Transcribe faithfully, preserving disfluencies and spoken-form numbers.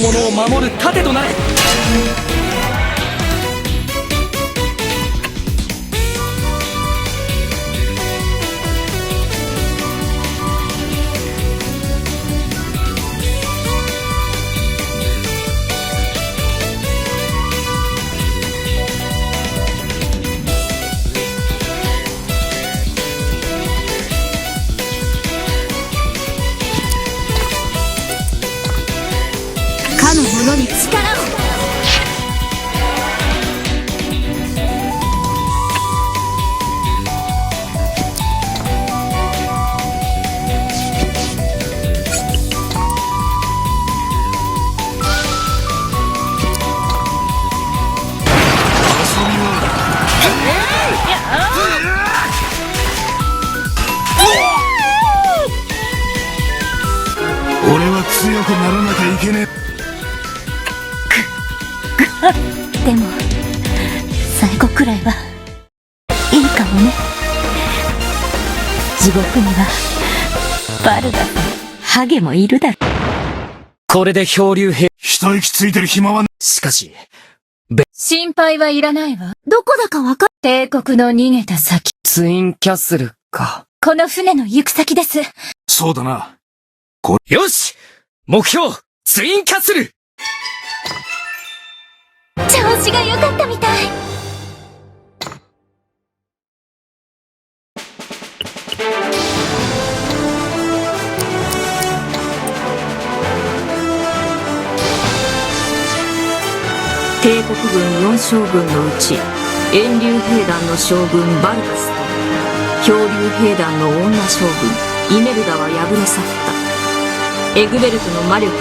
者を守る盾となれ。かの者に力を。遊びは。俺は強くならなきゃいけねえ。でも、最後くらいはいいかもね。地獄には、バルダとハゲもいるだろう。これで漂流兵。一息ついてる暇はない。しかし、心配はいらないわ。どこだかわか、帝国の逃げた先。ツインキャッスルか。この船の行く先です。そうだな。こ、よし！目標、ツインキャッスル！調子が良かったみたい。帝国軍よん将軍のうち、遠流兵団の将軍バルカスと、漂流兵団の女将軍イメルダは敗れ去った。エグベルトの魔力